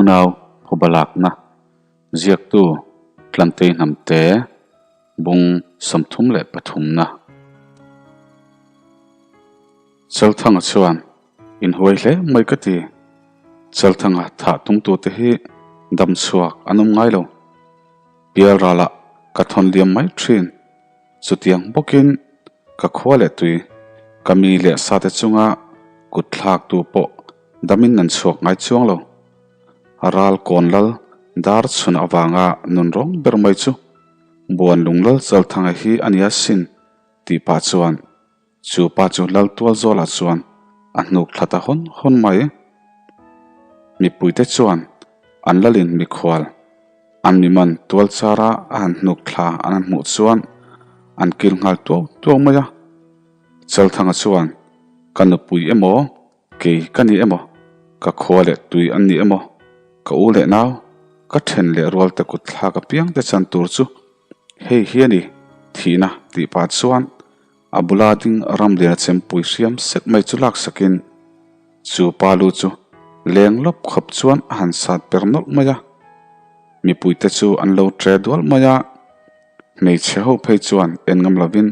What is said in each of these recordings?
Unau Phubalakna Ziaktu Tlantei Hnamte Bung 33 na. Chalthanga chuan inhuai hle mai ka ti. Chalthanga thah tumtute hi dam chhuak an awm ngai lo. Pial ralah ka thawn liam mai thin. Chutiang bawkin ka khua leh tui, ka mi leh sate chunga kut thlaktu pawh damin an chhuak ngai chuang lo. Ral kawn lal dar chhun avanga nun rawng ber mai chu Buan Lunglal Chalthanga hi a nia sin tih pah chuan Chu pa chu lal tual zawlah chuan a hnuk thla ta hawn hawn mai. Mipuite chuan an lalin mikhual an miman tual chara a han hnuk thla an han hmuh chuan an kil nghal tuau tuau mai a. Chalthanga chuan, Ka nupui emaw, kei ka ni emaw, ka khua leh tui an ni emaw, ka u leh nau, ka then leh rual te kut thlak apiang te chan tur chu hei hi a ni, thihna tih pah chuan A bula ding ramlian a chempui hriam set mai chu laksakin chu pa lu chu leng lawp khawp chuan a han sat per nawlh mai a. Mipuite chu an lo tre dual mai a, hmeichhe ho phei chuan en ngam lovin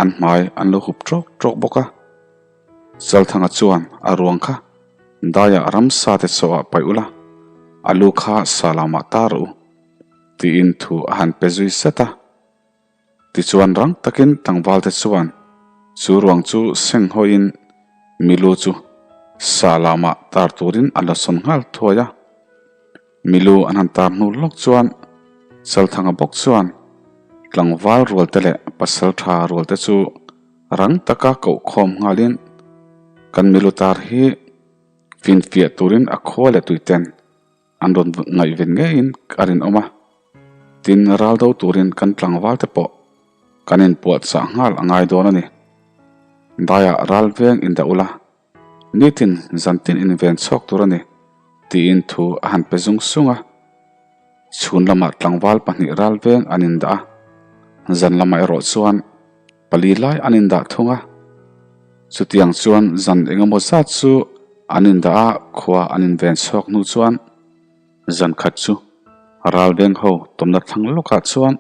an hmai an lo hup tawk tawk bawk a. Chalthanga chuan a ruang kha daiah ramsa te chawhah paih ula, a lu kha sa lamah tar u, tiin thu a han pe zui set a. Tichuan rang takin tlangvalte chuan chu ruang chu seng hawiin milu chu sa lamah tar turin an la sawn nghal thuai a. Milu an han tar hnu lawk chuan Chalthanga bawk chuan tlangval rualte leh pasaltha rualte chu rang taka koh khawm nghalin kan milu tar hi finfiah turin a khua leh tuiten An rawn ngaihven ngeiin a rinawm a, tin ral do turin kan tlangval te pawh kan inpuahchah nghal a ngai dawn a ni. Daiah ral veng indah ula, nitin zantin inven chhuak tur a ni tiin thu a han pe zung sung a. Chhun lamah tlangval pahnih ral veng an indah a, zan lamah erawh chuan pali lai an indah thung a. Chutiang chuan zan engemaw zat chu an indah a, khua an inven chhuak hnu chuan zan khat chu ral veng ho tawmna thlang lawkah chuan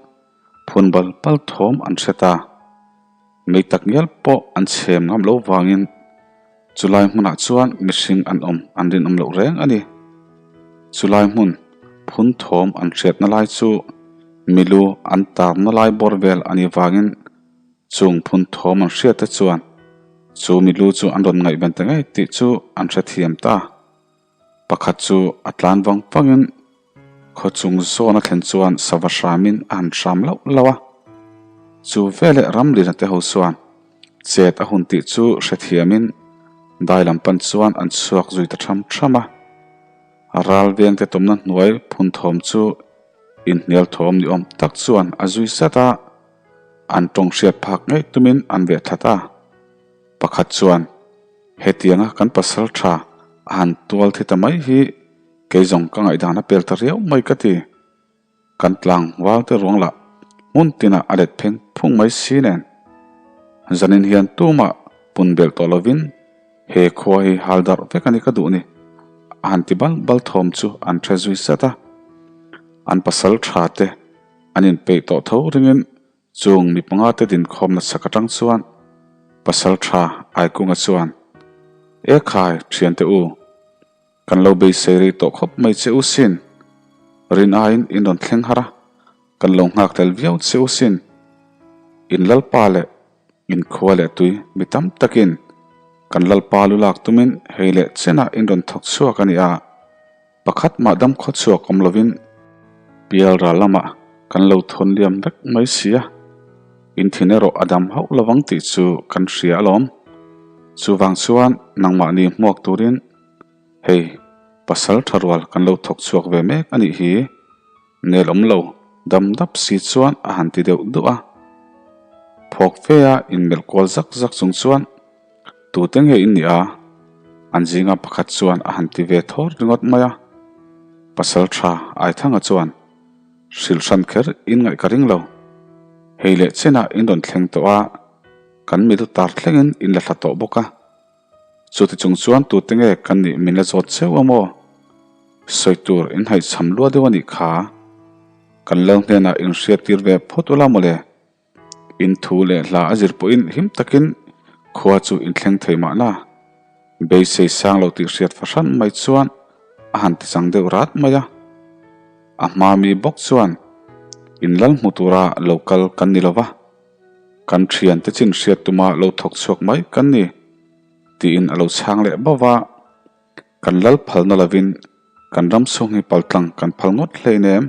phun bal bal thawm an hre ta. Mei tak ngial pawh an chhem ngam lo vangin chulai hmunah chuan mihring an awm an rinawm loh reng a ni. Chulai hmun phun thawm an hriatna lai chu milu an tarna lai bawr vel a nih vangin Chung phun thawm an hriat te chuan chu milu chu an rawn ngaihven ta ngei tih chu an hrethiam ta. Pakhat chu a tlan vang vangin khaw chung zawn a thlen chuan sava hramin a han hram lauh lauh a. Chu veleh ramlina te ho chuan chet a hun tih chu hrethiamin dai lam pan chuan an chhuak zui ta tham tham a. Ral vengte tawmna hnuai phun thawm chu inhnial thawm ni awm tak chuan a zui zat a. An tawng hriat phak ngei tumin an veh that a. Pakhat chuan, Hetianga kan pasal tha a han tual thi ta mai hi kei zawng ka ngaihdan a pel ta riau mai ka ti. Kan tlang val te ruang lah hmun tinah a let pheng phung mai si nen. Zanin hian tumah pun belh tawh lovin he khua hi hal darh vek a ni ka duh ni. A han ti bal bal thawm chu an hre zui zat a. An pasal tha te An inpeih tawh tho ringin chung mi panga te dinkhawm nasa ka tang chuan pasal tha Aikunga chuan, E khai, thiante u, kan lo beisei rei tawh khawp mai che u sin. Rin aiin in rawn thleng har a, kan lo nghak tel viau che u sin. In lalpa leh in khua leh tui mi tam takin kan lalpa lu lak tumin hei leh chenah in rawn thawk chhuak a ni a. Pakhat mah dam khaw chhuak awm lovin pial ral lamah kan lo thawn liam vek mai si a, in thin erawh a dam hauh lovang tih chu kan hria alawm. Chuvang chuan nangmahni hmuak turin hei pasal tha rual kan lo thawk chhuak ve mek a nih hi, nel awm lo dam dap si chuan a han ti deuh duh a. Phawk fe a inmelh kual zak zak chung chuan Tute nge in nih a? An zinga pakhat chuan a han ti ve thawr ringawt mai a. Pasal tha Aithanga chuan, Hrilh hran kher in ngaih ka ring lo. Hei leh chenah in rawn thleng tawh a, kan milu tar thlengin in la thla tawh bawk a. Chuti chung chuan tute nge kan nih min la zawt cheu a maw? Sawi tur in haihchham lua deuh a nih kha. Kan lal hnenah in hriattir ve phawt ula mawle. In thu leh hla a zir pawhin him takin khua chu in thleng thei mahna. Beisei sang lo tih hriat fahran mai chuan a han ti chang deuh rat mai a. A hma mi bawk chuan in lal hmu tura lo kal kan ni lova, kan thiante chin hriat tuma lo thawk chhuak mai kan ni tiin a lo chhang leh bauh a. Kan lal phalna lovin kan ram chhung hi paltlang kan phal ngawt hlein em?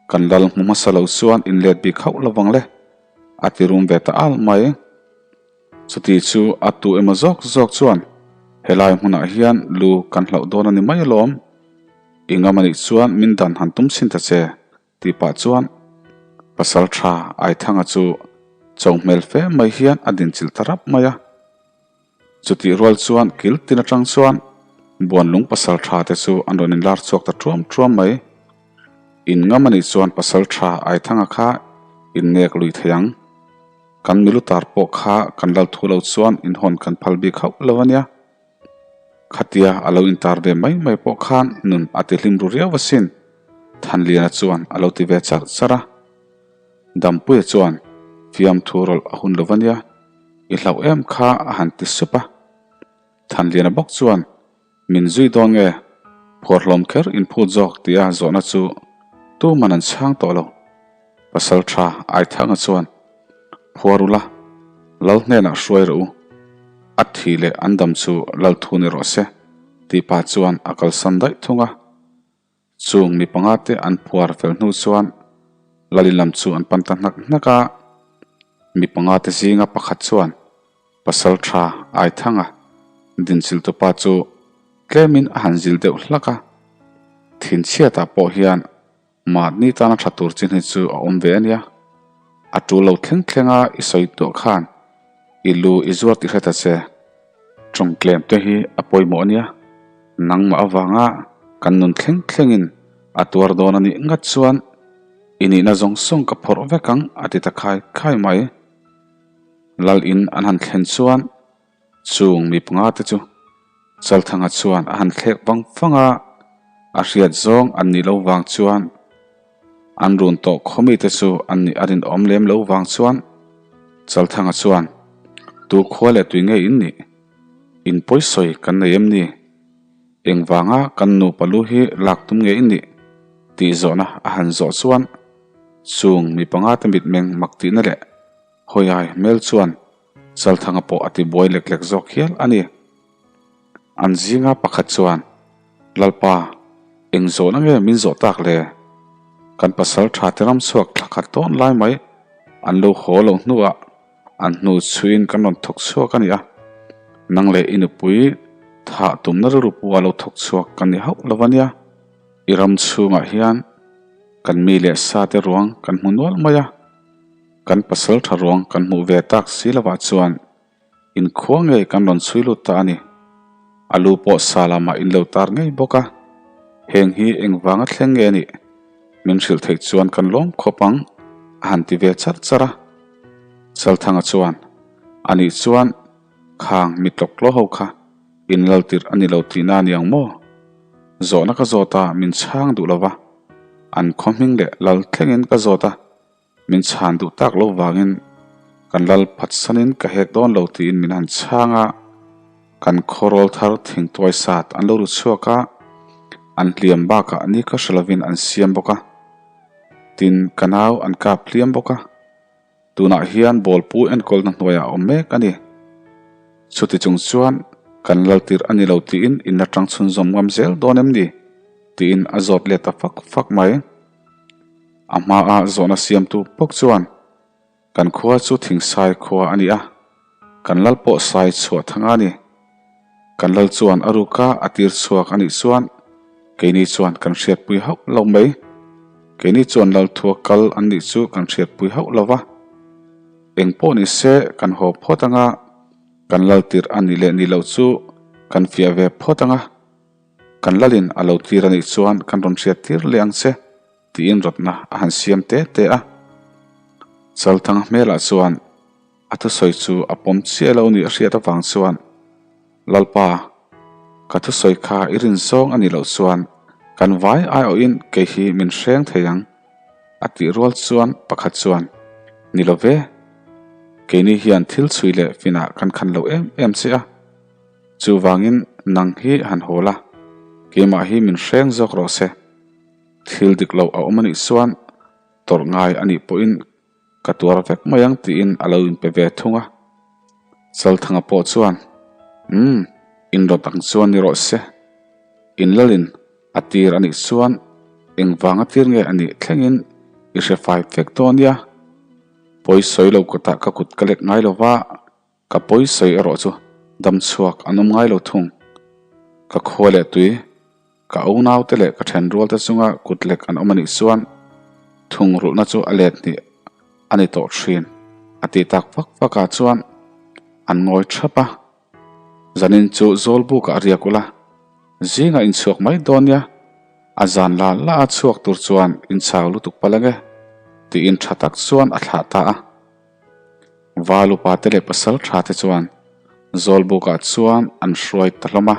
Kan lal hmu hmasa lo chuan inlet bik hauh lovang le, a ti rum ve ta al mai. Chuti chu a tu emaw zawk zawk chuan helai hmunah hian lu kan hlauh dawn a ni mai alawm. I ngam anih chuan min dan han tum chhin ta che, tih pah chuan pasal tha Aithanga chu cho hmel fe mai hian a dinchilh ta rap mai a. Chutih rual chuan kil tin atang chuan Buanlung pasal tha te chu an rawn inlar chhuak ta tuam tuam mai. In ngam anih chuan pasal tha Aithanga kha innek lui thei ang. Kan milutar pawh kha kan lal thu lo chuan inhawn kan phal bik hauh lo a nia. Khatia a lo intar ve mai mai pawh khan nun a ti hlim ru riau asin, Thanliana chuan a lo ti ve charh charh a. Dampuia chuan fiamthu rawlh a hun lo va nia, i hlauh em kha a han ti sup a. Thanliana bawk chuan min zui dawn nge, phuar hlawm kher inphut zawk tia zawhna chu tuman an chhang tawh lo. Pasal tha Aithanga chuan, Phuar ula, Lal hnenah hruai rawh u, a thi leh an dam chu Lal thu ni rawh se, tih pah chuan a kalsan daih thung a. Chung mi panga te an phuar fel hnu chuan Lalin lam chu an pan ta hnak hnak a. Mi panga te zinga pakhat chuan Pasal tha Aithanga dinchiltupa chu tlemin a han zil deuh hlak a. Thinchhiatah pawh hian Mahni tana tha tur chin hi chu a awm ve a nia. A tul lo thleng thlenga i sawi tuah khan i lu i zuar tih hre ta che. Tawng tlem te hi a pawimawh a nia. Nangmah avanga kan nun thleng thlengin a tuar dawn a nih ngat chuan i nihna zawng zawng ka phawrh vek ang a ti ta khai khai mai. Lal in an han thlen chuan Chung mi panga te chu Chalthanga chuan a han thlek vang vang a, a hriat zawng an nih lo vang chuan an run tawh khawmi te chu an nih a rinawm lem lo vang chuan Chalthanga chuan Tu khua leh tui nge in nih? In pawisawi kan nei em ni? Engvanga kan nupa lu hi lak tum nge in nih? tih zawhna a han zawh chuan chung mi panga te mitmeng mak tihna leh hawiai hmel chuan Chalthanga pawh a ti buai lek lek zawk hial a ni. An zinga pakhat chuan, Lalpa, eng zawhna nge min zawh tak le? Kan pasal tha te ram chhuak thla khat dawn lai mai an lo haw loh hnuah an hnu chhuiin kan rawn thawk chhuak a ni a. Nang leh i nupui thah tumna rilru pawh a lo thawk chhuak kan ni hauh lo a nia. I ram chhungah hian kan mi leh sa te ruang kan hmu nual mai a. Kan pasal tha ruang kan hmuh ve tak si lovah chuan inkhua ngei kan rawn chhui lut ta a ni. A lu pawh sa lamah in lo tar ngei bawk a, heng hi engvanga thleng nge nih? Min hrilh theih chuan kan lawm khawp ang a han ti ve charh charh a. Chalthanga chuan, Anih chuan khang mi tlawk tlawh ho kha in laltirh a ni lo tihna a ni ang maw? Zawhna ka zawt a, min chhang duh lova, an khaw hming leh lal thlengin ka zawt a, Min chhan duh tak lo vangin kan lal phatsanin ka hek dawn lo tiin min han chhang a, kan khawrawl thar thingtuai sat an lo ru chhuak a, an hliam bakah ni ka hre lovin an siam bawk a, tin ka nau an kap hliam bawk a, tunah hian bawlpu enkawlna hnuaiah a awm mek a ni. Chuti chung chuan kan lal tirh a ni lo tiin in la tang chhunzawm ngam zel dawn em ni? tiin a zawt let ta fak fak mai. A hmaa zawhna siamtu bawk chuan, Kan khua chu Thingsai khua a ni a, kan lal pawh sai chhuah thang a ni. Kan lal chuan a ruka a tir chhuak a nih chuan keini chuan kan hriatpui hauh lo mai. Keini chuan lal thua kal an nih chu kan hriatpui hauh lo va. Eng pawh ni se kan haw phawt anga kan lal tirh a nih leh nih loh chu kan fiah ve phawt anga. Kan lalin a lo tir a nih chuan kan rawn hriat tir leh ang che tiin rawtna a han siam te te a. Chalthang hmelah chuan a thusawi chu a pawm chiah lo nih a hriat avang chuan, Lalpa, ka thusawi kha i rin zawng a nih loh chuan. Kan vai aiawhin kei hi min hreng thei ang, a tih rual chuan pakhat chuan, Ni lo ve, keini hian thil chhui leh finah kan khan lo em em che a, chuvangin nang hi han haw la, keimah hi min hreng zawk rawh se. Thil dik lo a awm a nih chuan tawrh ngai a nih pawhin Ka tuar vek mai ang tiin a lo inpe ve thung a. Chalthanga pawh chuan, Umm, inrawt ang chuan ni rawh se. Inlalin a tir a nih chuan engvanga tir nge a nih thlengin i hre fai vek dawn nia. Pawi sawi lo kutah ka kut ka lek ngai lo va, Ka pawi sawi erawh chu dam chhuak an awm ngai lo thung. Ka khua leh tui, ka unaute leh ka thenrualte chunga kut lek an awm a nih chuan thungrulhna chu a let hnih a ni tawh thin a tih tak vak vakah chuan an ngawi thap a. Zanin chu Zawlbukah a riak ula, zingah inchhuak mai dawn nia, a zan la la a chhuak tur chuan inchau lutuk palh ange tiin tha tak chuan a thlah ta a. Val upa te leh pasal tha te chuan Zawlbukah chuan an hruai ta hlawm a.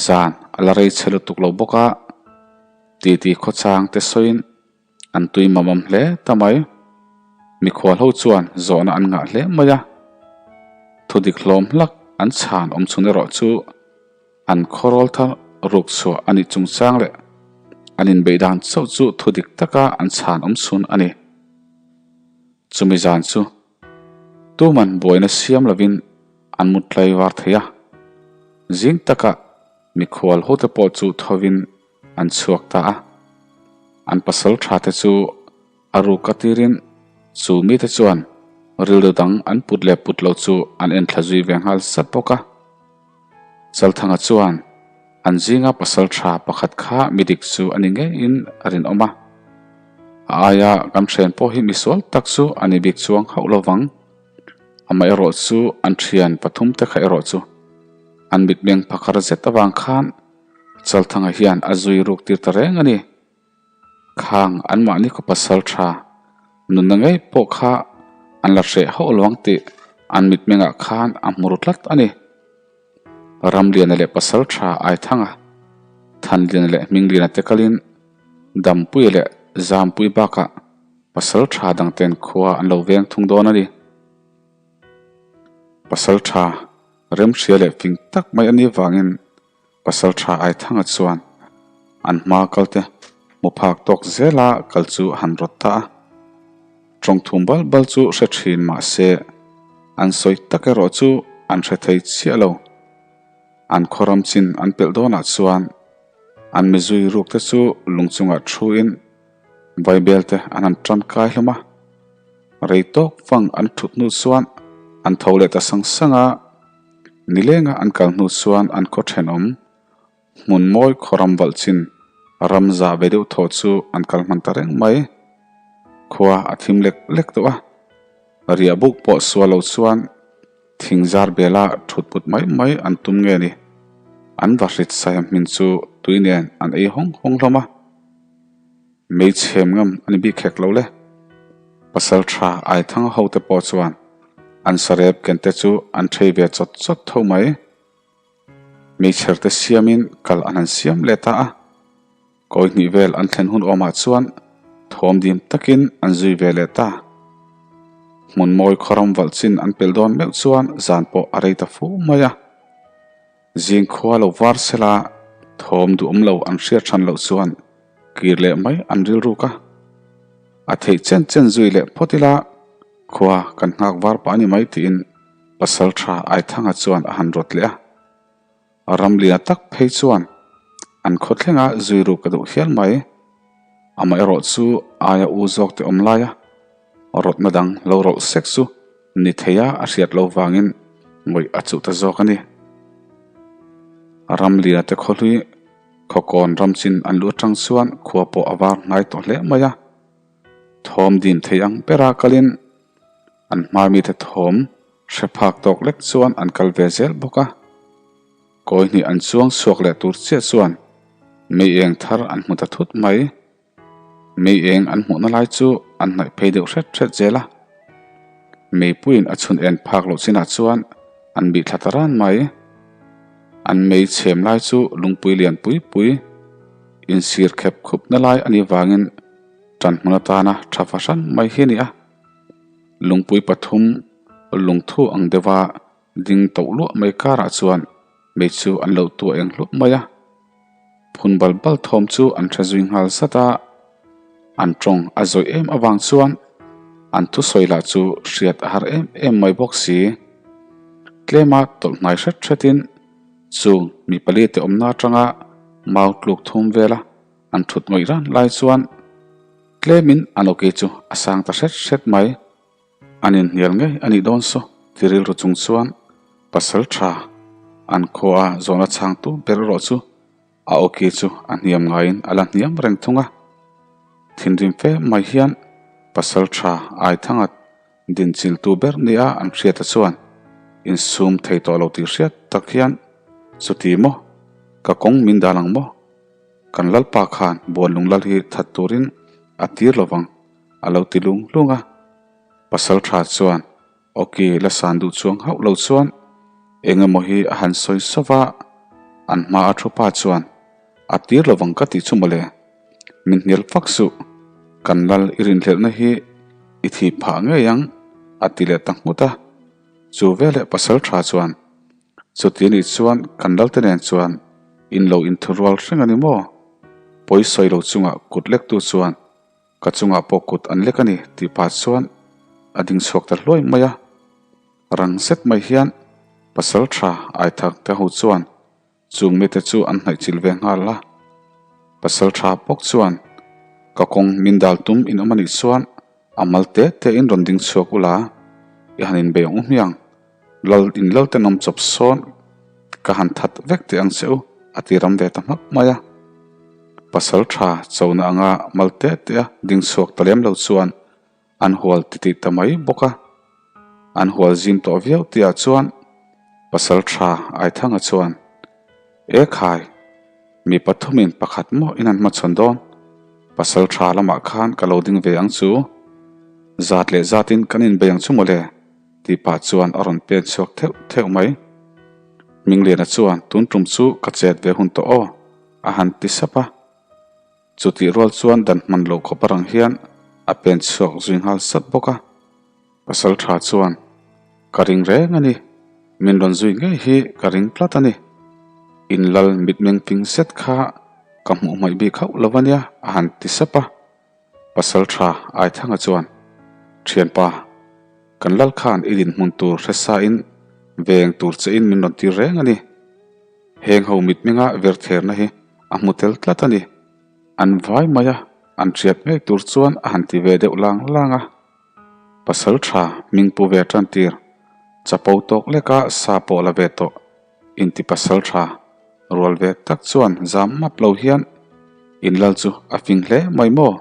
Zan a la rei chhe lutuk lo bawk a, titi khawchang te sawiin an tui mamawm hle ta mai. Mikhual ho chuan zawhna an ngah hle mai a, thudik hlawm hlak an chhan awm chhun erawh chu An khawrawl thar ruk chhuah a nih chungchang leh an inbeih dan chauh chu thu dik taka an chhan awm chhun a ni. Chumi zan chu tuman buaina siam lovin an mut tlai var thei a, zing takah mikhual hote pawh chu thovin an chhuak ta a. An pasal tha te chu A ruk a tirin chu mite chuan rilru dang an put leh put loh chu an enthla zui ve nghal sat bawk a. Chalthanga chuan an zinga pasal tha pakhat kha mi dik chu a ni ngeiin a rinawm a. A aia kan hren pawh hi misual tak chu a ni bik chuang hauh lo vang. Amaherawh chu an thian pathum te kha erawh chu an mitmeng phakar zet avang khan Chalthanga hian a zui ruk tir ta reng a ni. Khang anmahni khaw pasal tha nunna ngei pawh kha an la hreh hauh lo ang tih an mitmengah khan a hmu ru tlat a ni. Ramliana leh pasal tha Aithanga, Thanliana leh Hmingliana te kalin Dampuia leh Zampui bakah pasal tha dangten khua an lo veng thung dawn a ni. Pasal tha remhria leh fing tak mai a nih vangin Pasal tha Aithanga chuan an hma kalte hmu phak tawk zela kal chu a han rawt ta a. Tawngthum bal bal chu hre thin mah se an sawi tak erawh chu an hre thei chiah lo. An khaw ram chin an pelh dawnah chuan an mizui ruk te chu lung chungah thuin Vaibel te an han tangkai hlawm a. Rei tawk fang an thut hnu chuan an tho leh ta sang sang a. Nilenga an kal hnu chuan an khaw thenawm hmun mawi khaw ram valh chin ram zah ve deuh thaw chu an kal hman ta reng mai. Khua a thim lek lek tawh a, riah buk pawh sual lo chuan thing zar bela thut put mai mai an tum nge ni. An vahrit saia hmin chu tui nen an ei hawng hawng hlawm a. Mei chhem ngam a ni bik hek lo le. Pasal tha Aithanga hote pawh chuan an sarep kente chu an thei ve chawt chawt tho mai. Meichher te siamin kal an han siam leh ta a. Kawi hnih vel an thlen hun awmah chuan thawm dim takin an zui ve leh ta. Hmun mawi khawram valh chin an pel dawn meuh chuan zan pawh a rei ta fu mai a. Zing khua lo var sela thawm duhawm lo an hriat hran loh chuan kir leh mai an rilruk a. A theih chen chen zui leh phawt ila khua kan nghak var pah a ni mai tiin pasal tha Aithanga chuan a han rawt leh a. Ramliana tak phei chuan an khaw thlenga zui ruk a duh hial mai. Amaherawh chu aia u zawk te awm laia rawtna dang lo rawlh sek chu ni theia a hriat lo vangin ngawih a chuh ta zawk a ni. Ramliana te khawhlui khawkawn ramchin an lu atang chuan khua pawh a var hnai tawh hle mai a. Thawm dim thei ang bera kalin an hma mite thawm hre phak tawk lek chuan an kal ve zel bawk a. Kawi hnih an chuang chhuak leh tur chiah chuan mei eng thar an hmu ta thut mai. Mei eng an hmuhna lai chu an hnaih phei deuh hret hret zel a. Meipuiin a chhun en phak loh chinah chuan an bih thla ta ran mai. An mei chhem lai chu lungpui lian pui pui. Insir khep khupna lai a nih vangin ṭan hmun atana ṭha fahran mai hi a ni a. Lungpui pathum lungthu ang deuha ding toh luah mai karah chuan mei chu an lo tuah eng hlup mai a. Phun bal bal thawm chu an hre zui nghal zat a, an tawng a zawih em avang chuan an thusawi lah chu hriat a har em em mai bawk si. Tlema tawlh hnai hret hretin Chung mi palite awmna atanga mau tluk thum vela an thut ngawih ran lai chuan tlemin an awki chu a sang ta hret hret mai. An inhnial ngei a nih dawn saw ti rilru chung chuan pasal tha an khaw a zawhna chhangtu ber erawh chu a awki chu a hniam ngaiin a la hniam reng thung a. Thinrim fe mai hian pasal tha Aithanga Dinchiltu ber nia an hriata chuan insum thei tawh lo tih hriat tak hian, Chuti maw? Ka kawng min dal ang maw? Kan Lalpa khan Buanlung Lal hi that turin a tir lo vang, a lo ti lung lung a. Pasal tha chuan awki la san duh chuang hauh lo chuan eng emaw hi a han sawi sawp a, an hma a thu pa chuan a tir lo vang ka tih chu mawle. Min hnial fak suh, kan lal i rinhlelhna hi i thih phah ngei ang, a ti leh ta nghut a. Chu veleh pasal tha chuan, Chuti anih chuan kan lalte nen chuan in lo inthurual hreng a ni maw? Pawi sawi lo chungah kut lektu chuan ka chungah pawh kut an lek a ni tih pah chuan a ding chhuak ta hluai mai a. Rang zet mai hian pasal tha aithak te ho chuan Chung mite chu an hnaihchilh ve nghal a, pasal tha bawk chuan ka kawng min dal tum in awm a nih chuan a mal te te in rawn ding chhuak ula, i han inbei ang u hmiang, lal in lal tenawm chawp sawn ka han that vek teh ang che u a ti ram ve ta hmak mai a. Pasal tha chona anga mal te te a ding chhuak ta lem lo chuan An hual titih ta mai bawk a, an hual zim tawh viau tihah chuan pasal tha Aithanga chuan, E khai, mi pathumin pakhat maw in han hmachhawn dawn? Pasal tha lamah khan ka lo ding ve ang chu, zat leh zatin kan inbei ang chu mawle, tih pah chuan a rawn pen chhuak theuh theuh mai. Hmingliana chuan, Tun tum chu ka chet ve hun tawh aw, a han ti sap a. Chutih rual chuan dan hman loh khawp arang hian a pen chhuak zui nghal sat bawk a. Pasal tha chuan, Ka ring reng a ni, min rawn zui ngei hi ka ring tlat a ni. In lal mitmeng fing zet kha ka hmuh hmaih bik hauh lo a nia, a han ti sap a. Pasal tha Aithanga chuan, Thianpa, kan lal khan i dinhmun tur hre sain veng tur chein min rawn tir reng a ni. Heng ho mitmenga vertherna hi a hmu tel tlat a ni. An vai mai a, an hriat ngei tur chuan a han ti ve deuh lang lang a. Pasal tha hming pu ve tan tir, chapo tawk leka sa pawh la ve tawh inti pasal tha rual ve tak chuan zam map lo hian in lal chu a fing hle mai maw?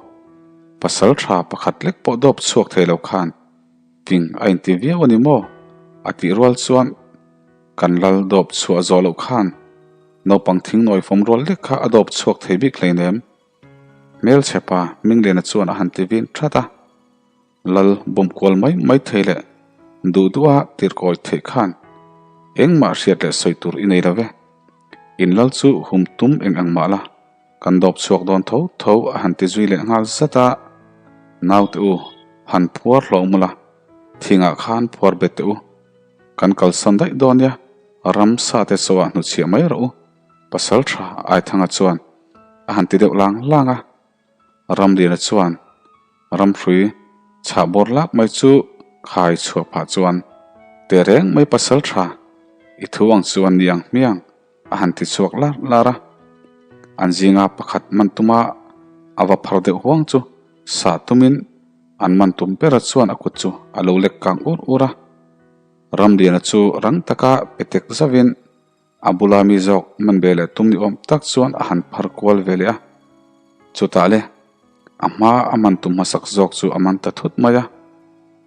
Pasal tha pakhat lek pawh dawp chhuak thei lo khan fing a inti viau a ni maw? A tih rual chuan Kan lal dawp chhuah zawh loh khan naupang thingnawi fawm rual lek kha a dawp chhuak thei bik hleinem. Hmelchhe pa Mingliana chuan a han ti vin that a. Lal bawm kual mai mai thei leh duh duha tirkawi theih khan engmah hriat leh sawi tur i nei lo ve. In lal chu hum tum eng ang mah la, kan dawp chhuak dawn tho tho a han ti zui leh nghal zat a. Naute u, han phuar hlawh mula, thingah khan phuar bet teh u. Kan kalsan daih dawn nia, ramsa te chaw ah hnuchhiah mai rawh u, pasal tha Aithanga chuan a han ti deuh lang lang a. Ramliana chuan ramhrui chhah bawr lak mai chu khai chhuah phah chuan, Tehreng mai pasal tha, i thu ang chuan ni ang hmiang, a han ti chhuak lar lar a. An zinga pakhat man tuma a va phar deuh huang chu sah tumin an man tum bera chuan a kut chu a lo lek kang ur ur a. Ramliana chu rang taka pe tek zauhin a bula mi zawk man ve leh tum ni awm tak chuan a han phar kual ve leh a. Chutah le, a hma a man tum hmasak zawk chu a man ta thut mai a.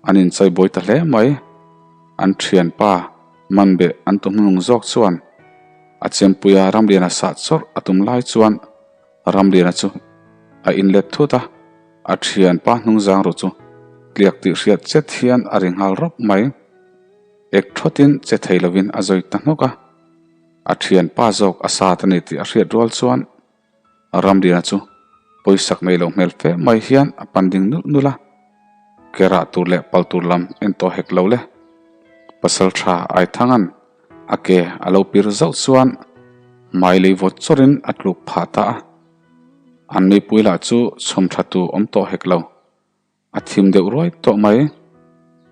An inchai buai ta hle mai. An thianpa man beh an tum hnung zawk chuan a chempuia Ramliana sah chawrh a tum lai chuan Ramliana chu a inlet thut a, a thianpa hnungzang ru chu tliak tih hriat chet hian a ri nghal rawp mai. Ek thawtin che thei lovin a zawi ta hnawk a, a thianpa zawk a sat a ni tih a hriat rual chuan. Ramliana chu pawisak nei lo hmel fe mai hian a pan ding nulh nulh a, ke rah tur leh pal tur lam en tawh hek lo le. Pasal tha Aithanga'n a ke a lo pir zauh chuan hmai lei vawt chawrin a tluk phah ta a, an mipui lah chu chhawm tha tu awm tawh hek lo. A thim deuh ruai tawh mai.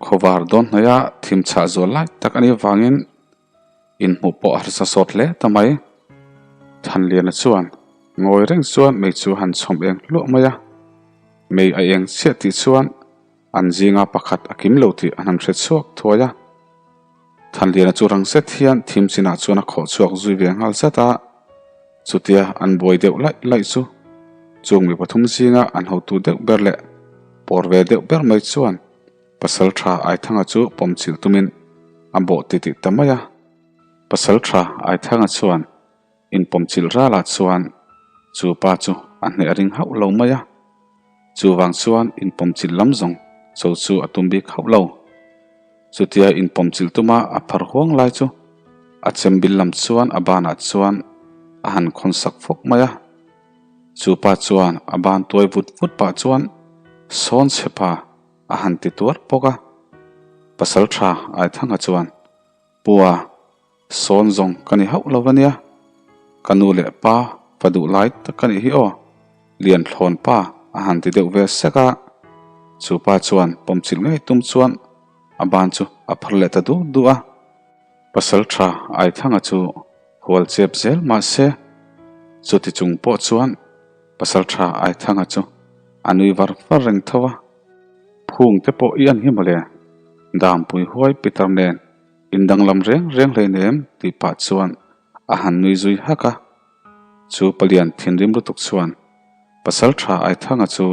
Khawvar dawn hnaia thim chhah zual lai tak a nih avangin inhmuh pawh a harsa sawt hle ta mai. Thanliana chuan ngawi reng chuan mei chu a han chhawm eng hluah mai a. Mei a eng chiah tih chuan an zinga pakhat a kim lo tih an han hre chhuak thuai a. Thanliana chu rang zet hian thim chinah chuan a khawh chhuak zui ve nghal zat a, chutia an buai deuh laih laih chu chung mi pathum zinga an hotu deuh ber leh pawr ve deuh ber mai chuan Pasal tha Aithanga chu pawm chilh tumin a bawh titih ta mai a. Pasal tha Aithanga chuan inpawm chilh ralah chuan chu pa chu a hneh ring hauh lo mai a, chuvang chuan inpawm chilh lam zawng cho chu a tum bik hauh lo. Chutia inpawm chilh tuma a phar huang lai chu a chem bil lam chuan a banah chuan a han khawn sak fawk mai a. Chu pa chuan a ban tuai vut vut pah chuan sawn chhe pa a han ti tuar bawk a. Pasal tha Aithanga chuan, Pua, sawn zawng ka ni hauh lo ania, ka nu leh pa fa duh lai tak ka nih hi aw, lian thlawn pa a han ti deuh ve sek a, chu pa chuan pawmchilh ngei tum chuan a ban chu a phar leh ta du du a. Pasal tha Aithanga chu hual chep zel mah se, chuti chung pawh chuan pasal tha Aithanga chu a nui var var reng tho a. Phung te pawh i an hi mawle, Dampui huai Peter nen in danglam reng reng hleinem tih pah chuan a han nui zui hak a. Chu palian thinrim lutuk chuan pasal tha Aithanga chu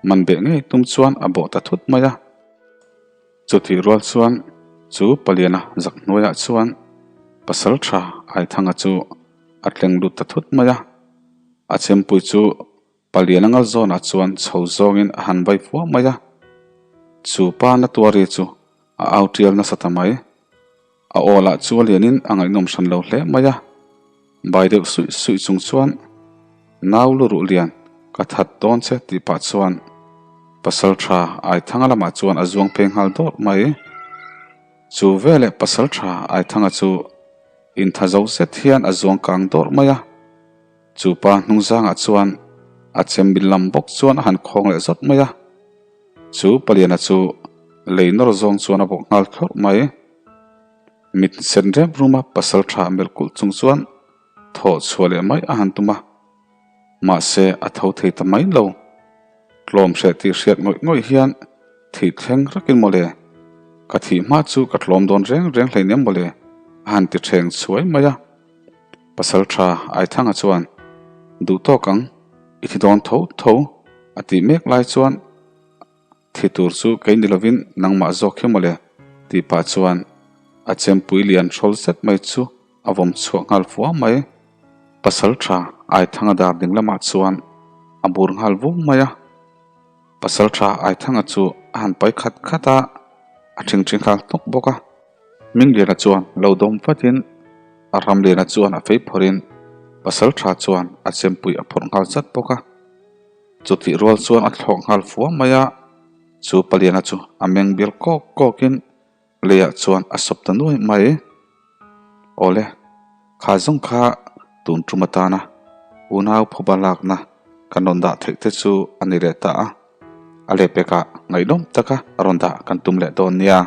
man beh ngei tum chuan a bawh ta thut mai a. Chutih rual chuan chu paliana zak hnuaiah chuan pasal tha Aithanga chu a tleng lut ta thut mai a. A chempui chu Paliana ngal zawnah chuan chho zawngin a han vai fua mai a, chu pa na tuari chu a au tial nasa ta mai. A aw lah chu a lianin a ngaihnawm hran lo hle mai a, bai deuh suih suih chung chuan, Nau lu ruh lian, ka that dawn che tih pah chuan pasal tha Aithanga lamah chuan a zuang phei nghal dawrh mai. Chu veleh pasal tha Aithanga chu intha zo zet hian a zuang kang dawrh mai a. Chu pa hnung zangah chuan a chembil lam bawk chuan a han khawng leh zawt mai a, chu paliana chu lei nawr zawng chuan a bawk nghal thlawrh mai. Mit sen rem ruma pasal tha melh kulh chung chuan thawh chhuah leh mai a han tum a, mahse a tho thei ta mai lo. Tlawm hreh tih hriat ngawih ngawih hian thih thleng rakin mawle, ka thih hma chu ka tlawm dawn reng reng hleinem mawle a han ti ṭheng chhuai mai a. Pasal tha Aithanga chuan, Duh tawk ang, i thi dawn tho tho, a tih mek lai chuan thi tur chu kei ni lovin nangmah zawk hi mawle, tih pah chuan a chempui lian hrawl zet mai chu a vawm chhuah nghal fua mai. Pasal tha Aithanga dar ding lamah chuan a bur nghal vung mai a. Pasal tha Aithanga chu a han pai khat khat a, a ṭhingṭhi nghal hnawk bawk a. Mingliana chuan lo dawm vatin a Ramliana chuan a fei phawrhin pasal tha chuan a chempui a phawrh nghal zat bawk a. Chutih rual chuan a thlawk nghal fua mai a, chu Paliana chu a meng bial kawk kawkin leiah chuan a sawp ta nuai mai. Awle, kha zawng kha tun tum atana unau phuba lakna kan rawn dah theih te chu a ni leh ta a, a lehpekah ngaihnawm taka rawn dah kan tum leh dawn nia.